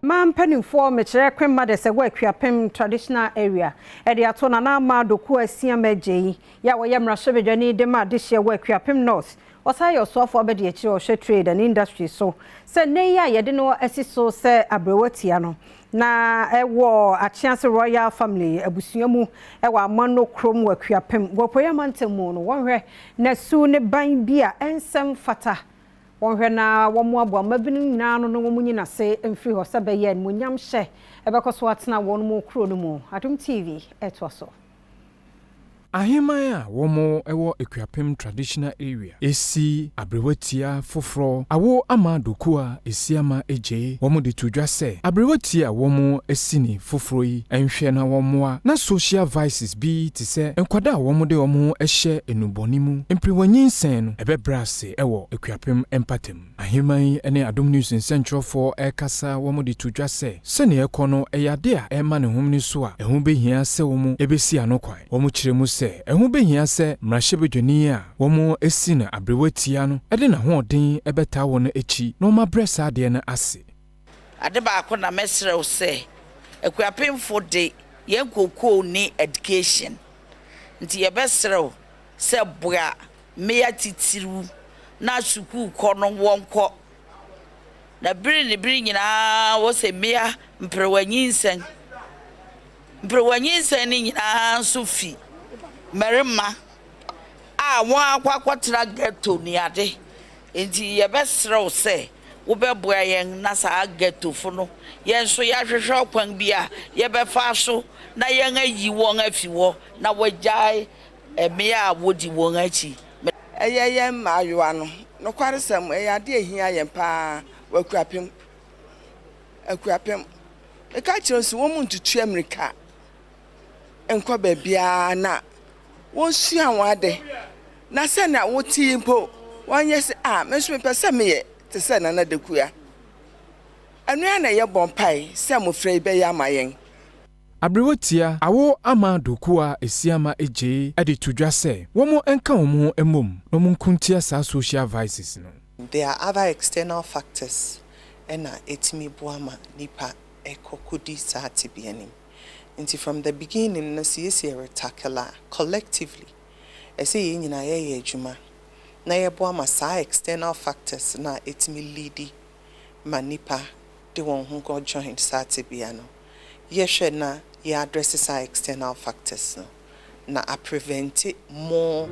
Mmaa mpanimfoɔ mekyerɛ Queen Mothers ɛwɔ Akuapem Traditional Area ɛde ato Nana Ama Dokuo Asiama Agyei yɛ a wɔyɛ mmarahyɛbadwani de ma adehyeɛ wɔ Akuapem North, ɔsan yɛ ɔsoafoɔ abɛdi akyire ɔhwɛ Trade and Industry so, sɛ nnɛ yi a yɛde no asi so sɛ aberewa tia no na ɛwɔ Akyease Royal Family abusua mu ɛwɔ Amano kurom wɔ Akuapem wɔ Apueeɛ Amantam mu no, wɔnhwɛ na su ne ban bi a ɛnsɛm fata. Wɔnhwɛ na wɔmmoaboa mmabinom nyinaa no na wɔn nyina se mfiri hɔ sɛ bɛyɛ animuonyam hyɛ ɛbɛkɔ so atena wɔn mu kuro no mu. Adom TV ɛtoa so. Ahemman a wɔn wɔ Akuapem Traditional Area esi aberewatia foforɔ Awo Ama Dokua Esiama Egyei. Wɔn de to dwa sɛ aberewatia a wɔn asi ne foforɔ yi nhwɛ na wɔmmoa na social vices bi te sɛ nkwadaa a wɔn de wɔn ho hyɛ nnubɔne mu, mperewanyinsɛn no ɛbɛbrɛ ase wɔ Akuapem mpatam. Ahemman yi ne Adom News nsɛnkyerɛwfoɔ rekasa, wɔn de to dwa sɛ sɛnea ɛrekɔ no ɛyɛ ade a ɛrema ne homene so a ɛho bɛhia sɛ wɔn bɛsi ano kwan. Wɔkyerɛ mu sɛ ɛho bɛhia sɛ mmarahyɛbadwani a wɔasi no aberewa tia no de n'ahoɔden bɛtaa wɔn akyi na wɔabrɛ saa adeɛ no ase. Ade baako na mɛsrɛ wo sɛ, Akuapemfo de, yɛn kookoo ne education nti yɛbɛsrɛ wo sɛ boa mmea titiriw na sukuu kɔ no wɔnkɔ. Na bere ne bere nyinaa wɔsɛ mmea mperewa nyinsɛn. Mperewa nyinsɛn no nyinaa nso fi mmarima a wɔn akɔ akɔtena ghetto ne ade. Nti yɛbɛsrɛ wo sɛ wobɛboa yɛn na saa ghettofo no yɛn nso yɛahwehwɛ ɔkwan bi a yɛbɛfa so na yɛn ayi wɔn afi hɔ na wɔagyae mmea a wodi wɔn akyi. Ɛyɛ yɛn mmaayewa no, nokware sɛm, ɛyɛ ade a ehia yɛn paa wɔ Akuapem. Akuapem, meka kyerɛ nso wɔn mu ntutu mmirika nkɔ baabiara na wɔnsua wɔn ade, na sɛnea wote yi mpo wɔnyɛ sɛ a me nso mepɛ sɛ meyɛ te sɛ Nana Dekua. Ɛno ara na yɛbɔ mpae sɛ mmɔfra yi bɛyɛ ama yɛn. Aberewatia Awo Ama Dokua Esiama Egyei de to dwa sɛ wɔn nka wɔn ho mmom na wɔn nko ntia saa social vices no. There are other external factors ɛna ɛtumi boa ma nipa ɛkɔ kɔdi saa tebea nim. Nti from the beginning no, siesie retackle a collectively, ɛsɛ yɛn nyinaa yɛyɛ adwuma na yɛboa ma saa external factors na ɛtumi lead ma nipa de wɔn ho kɔ join saa tebea no, yɛhwɛ na yɛ address saa external factors no na a prevent more.